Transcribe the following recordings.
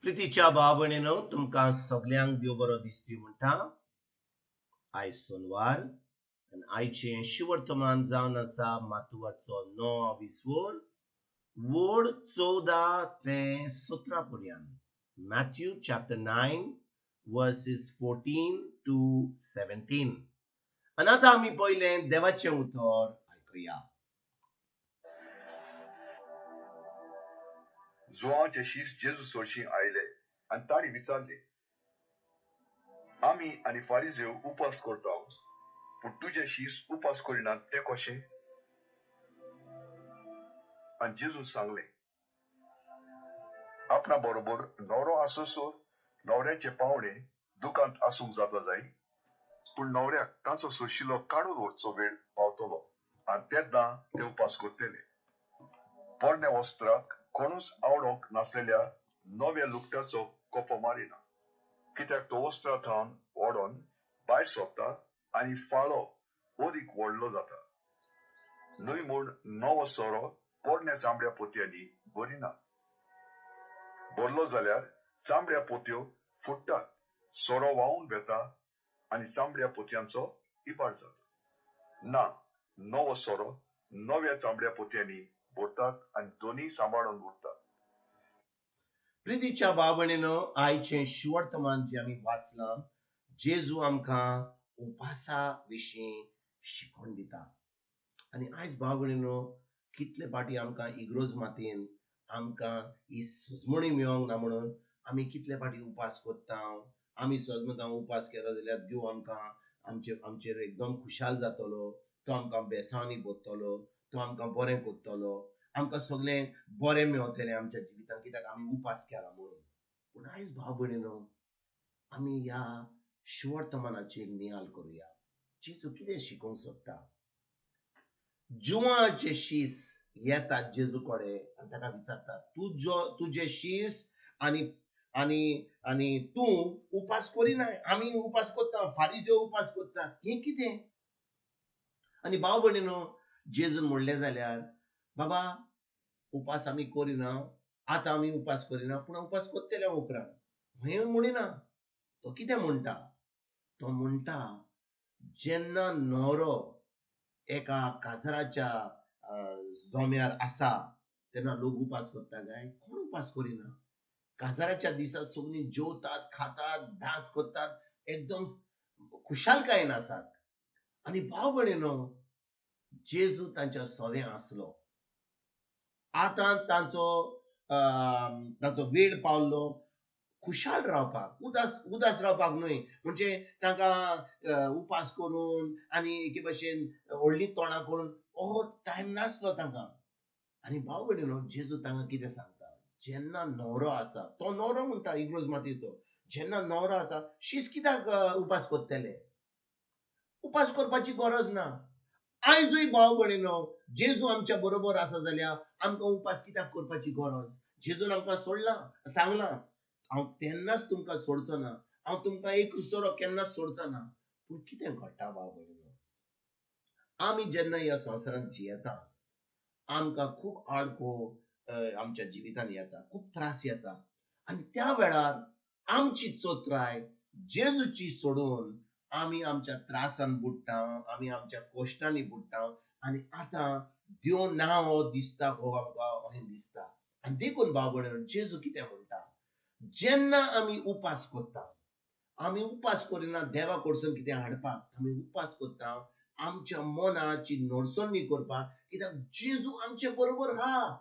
प्रितीच्या भाव भयणीनो, तुमकां सगल्यांक देव बरो दिसती म्हणटा. आयज सोनवार आनी आयचें शिवर्तमान जावन आसा मातुवाचो 9 विसवोर वोड 14 ते 17 पर्यंत. Matthew chapter 9 verses 14 to 17. आनी आतां आमी पयलें देवाचें उतर आयकुया. जुवांचे शीस जेजू सरशीं आयले आनी तांणी विचारले, आमी आनी फारिजेव उपास करता, पूण तुजे शीस उपास करिनात ते कशें? आनी जेजून सांगलें, आपणा बरोबर न्हवरो आसोसर न्हवऱ्याचे पावणे दुकांत आसूंक जाता जाय, पूण न्हवऱ्याक तांचो सोशिलो काडून व्हरचो वेळ पावतलो आनी तेन्ना ते उपास करतले. पोरण्या वस्त्राक कोणूच आवडोंक नासलेल्या नव्या लुगटाचो कोपो मारिना, कित्याक तो वस्त्रा थावन ओडोन भायर सोदता आनी फाळो अदीक व्हडलो जाता. न्हय म्हूण नवो सोरो पोरण्या चामड्या पोतयांनी भरिना, भरलो जाल्यार चामड्या पोतयो फुट्टात, सोरो व्हांवून वेता आनी चामड्या पोतयांचो इबाड जाता. ना, नवो सोरो नव्या चामड्या पोतयांनी भरतात आनी दोनूय सांबाळून उरतात. प्रितीच्या भाव भयणीनो, आयचें शिवर्तमान जें आमी वाचलां, जेजू आमकां उपासा विशीं शिकोवन दिता. आनी आयज भाव भयणीनो, कितले फावटी आमकां इग्रोज मातयेन आमकां ही सजमणी मेळोंक ना म्हणून आमी कितले फावटी उपास करता. आमी सजमता उपास केलो जाल्यार देव आमकां आमचेर एकदम खुशाल जातलो, तो आमकां बेसांनी भरतलो, तो आमकां बरें करतलो, आमकां सगळें बरें मेवतलें आमच्या जिवितांत, कित्याक आमी उपास केला म्हणून. पूण आयज भाव भयणीनो, आमी ह्या शिवर्तमानाचेर नियाल करुया. जेजू कितें शिकोवंक सोदता? जुवाचे शीस येतात जेजू कडेन आनी ताका विचारतात, तुजे शीस आनी आनी आनी तूं उपास करिना, आमी उपास करता, फारिज्यो उपास करतात, हें कितें? आनी भाव भयणीनो, जेजून म्हणलें जाल्यार, बाबा उपास आमी करिना, आतां आमी उपास करिना, पूण उपास करतले उपरांत. हें म्हणिना. तो कितें म्हणटा? तो म्हणटा, जेन्ना न्हवरो एका काजराच्या जोम्यार आसा तेन्ना लोक उपास करता काय? कोण उपास करिना. काजाराच्या दिसा सगळीं जेवतात, खातात, डांस करतात, एकदम खुशालकायेन आसात. आनी भाव भयणीनो, जेजू तांच्या सवें आसलो. आतां तांचो तांचो वेळ पावलो खुशाल रावपाक, उदास रावपाक न्हय. म्हणजे तांकां उपास करून आनी एके भशेन व्हडलीं तोंडां करून हो टायम नासलो तांकां. आनी भाव भयणीनो, जेजू तांकां कितें सांगता? जेन्ना न्हवरो आसा, तो न्हवरो म्हणटा इग्रोज मातयेचो, जेन्ना न्हवरो आसा शीस कित्याक उपास करतले? उपास करपाची गरज ना. आयजूय भाव भयणीनो, जेजू आमच्या बरोबर आसा जाल्यार आमकां उपास कित्याक करपाची गरज? जेजून आमकां सोडलां, सांगलां, हांव तेन्नाच तुमकां सोडचो ना, हांव तुमकां एक सोरो केन्नाच सोडचो ना. पूण कितें घडटा भाव भयणीनो, आमी जेन्ना ह्या संवसारांत जियेता, आमकां खूब आडको आमच्या जिवितांत येता, खूब त्रास येता. आनी त्या वेळार आमची चोत्राय जेजूची सोडून आमी आमच्या त्रासान बुडटा, आमी आमच्या कश्टांनी बुडटा. आनी आतां देव ना हो दिसता, हो आमकां अशें दिसता. आनी देखून भाव भयणीनो, जेजू कितें म्हणटा? जेन्ना आमी उपास करता, आमी उपास करिना देवा कडसून कितें हाडपाक, आमी उपास करता आमच्या मनाची नडसणी करपाक, कित्याक जेजू आमचे बरोबर आहा,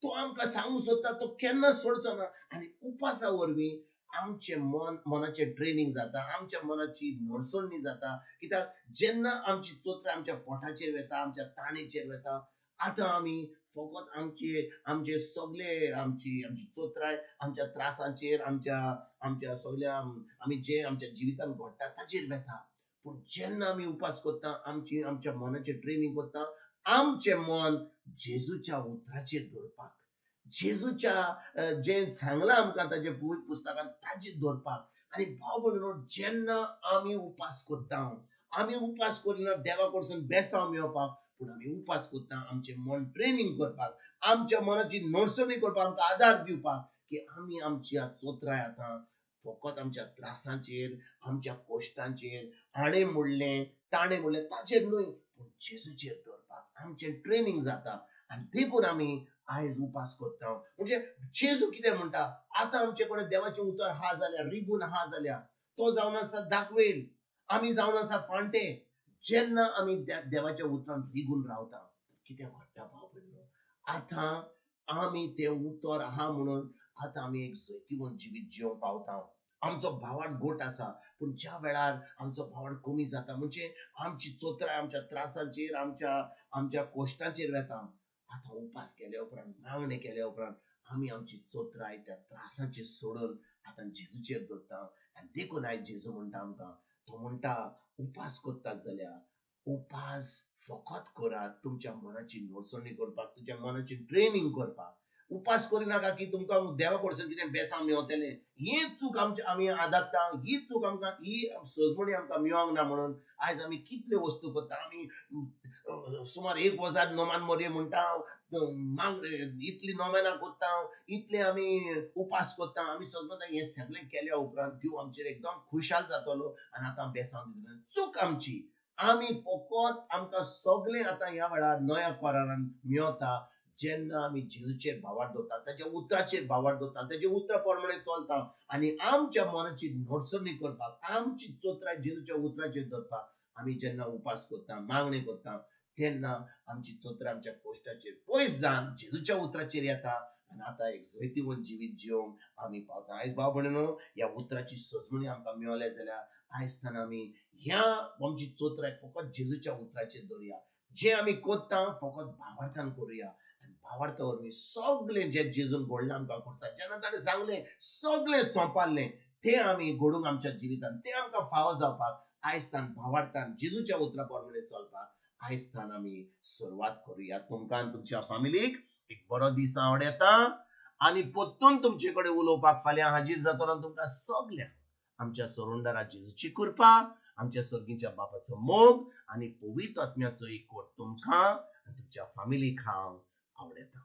तो आमकां सांगूंक सोदता, तो केन्ना सोडचो ना. आनी उपासा वरवीं आमचें मन, मनाचें ट्रेनींग जाता, आमच्या मनाची नडसणी जाता. कित्याक जेन्ना आमची चोत्रां आमच्या पोटाचेर वता, आमच्या ताणेचेर वता, आतां आमी फकत आमचे आमचे सगळे आमची आमची चोत्राय आमच्या त्रासांचेर, आमच्या आमच्या सगल्या आमी जे आमच्या जिवितांत घडटा ताचेर वता. पूण जेन्ना आमी उपास करता, आमची आमच्या मनाचें ट्रेनींग करता, आमचें मन जेजूच्या उतराचेर दवरपाक, जेजूच्या जें सांगलां आमकां ताजे पवित्र पुस्तकान ताचेर दवरपाक. आनी भाव भयणीनो, जेन्ना आमी उपास करता, आमी उपास करिना देवा कडसून बेसांव मेळोवपाक, पूण आमी उपास करता आमचें मन ट्रेनींग करपाक, आमच्या मनाची नडसणी करपाक, आमकां आदार दिवपाक. की आमी आमच्या चोत्राय आतां फकत आमच्या त्रासांचेर, आमच्या कश्टांचेर, हाणें म्हणलें ताणें म्हणलें ताचेर न्हय, पूण जेजूचेर दवरपाक आमचें ट्रेनींग जाता. आनी देखून आमी आयज उपास करता. म्हणजे जेजू कितें म्हणटा, आतां आमचे कडेन देवाचें उतर आहा जाल्यार, रिगून आहा जाल्यार, तो जावन आसा दाखवेल, आमी जावन आसा फांटे. जेन्ना आमी देवाच्या उतरान रिगून रावता कितें घडटा भाव भयणीनो, आतां आमी तें उतर आहा म्हणून आतां आमी एक जैतिवंत जिवीत जिवंक पावता. आमचो भावार्थ गोट आसा, पूण ज्या वेळार आमचो भावार्थ कमी जाता म्हणजे आमची चोत्राय आमच्या त्रासांचेर, आमच्या आमच्या कश्टांचेर वेता. आतां उपास केल्या उपरांत, मागणें केल्या उपरांत आमी आमची चोत्राय त्या त्रासांचेर सोडून आतां जेजूचेर दवरता. आनी देखून आयज जेजू म्हणटा आमकां, तो म्हणटा उपास करतात जाल्यार उपास फकत करात तुमच्या मनाची नोडसणी करपाक, तुमच्या मनाची ट्रेनींग करपाक. उपास करिनाका की तुमकां देवा कडसून कितें बेसांव मेवतलें. ही चूक आमची आमी आदारता, ही चूक आमकां, ही सजमणी आमकां मेळोंक ना म्हणून आयज आमी कितल्यो वस्तू करता. आमी सुमार 1000 नोमान मोरये म्हणटा, इतली नोमेनां करता, इतले आमी उपास करता. आमी सजमता हें सगळें केल्या उपरांत देव आमचेर एकदम खुशाल जातलो आनी आतां बेसांव दितलो. चूक आमची, आमी फकत आमकां सगळें आतां ह्या वेळार नव्या करारान मेवता जेन्ना आमी जेजूचेर भावार्थ दवरता, ताच्या उतराचेर भावार्थ दवरता, ताच्या उतरा प्रमाणे चलता आनी आमच्या मनाची नडसणी करपाक, आमची चोत्राय जेजूच्या उतराचेर दवरपाक आमी जेन्ना उपास करता, मागणी करता, तेन्ना आमची चोत्राय आमच्या कश्टाचेर पयस जावन जेजूच्या उतराचेर येता आनी आतां एक जैतिवंत जिवीत जिवंक आमी पावता. आयज भाव भयणीनो, ह्या उतराची सजमणी आमकां मेवल्या जाल्यार आयज तान आमी ह्या आमची चोत्राय फकत जेजूच्या उतराचेर दवरुया. जे आमी करता फकत भावार्थान करुया आनी भावार्था वरवीं सगळें जें जेजून घडलां आमकां करता, जेन्ना ताणें सांगलें सगळें सोंपारलें, तें आमी घडूंक आमच्या जिवितान, तें आमकां फावो जावपाक आयज तान भावार्थान जेजूच्या उतरा प्रमाणे चलपाक आयज तान आमी सुरवात करुया. तुमकां आनी तुमच्या फामिलीक एक बरो दीस आवडटा आनी परतून तुमचे कडेन उलोवपाक फाल्यां हाजीर जातलो. तुमकां सगळ्यांक आमच्या सरुंडरा जेजूची कृपा, आमच्या सर्गीच्या बापाचो मोग आनी पवित्र आत्म्याचो एकवट तुमकां आनी तुमच्या फामिलीक हांव आवडटा.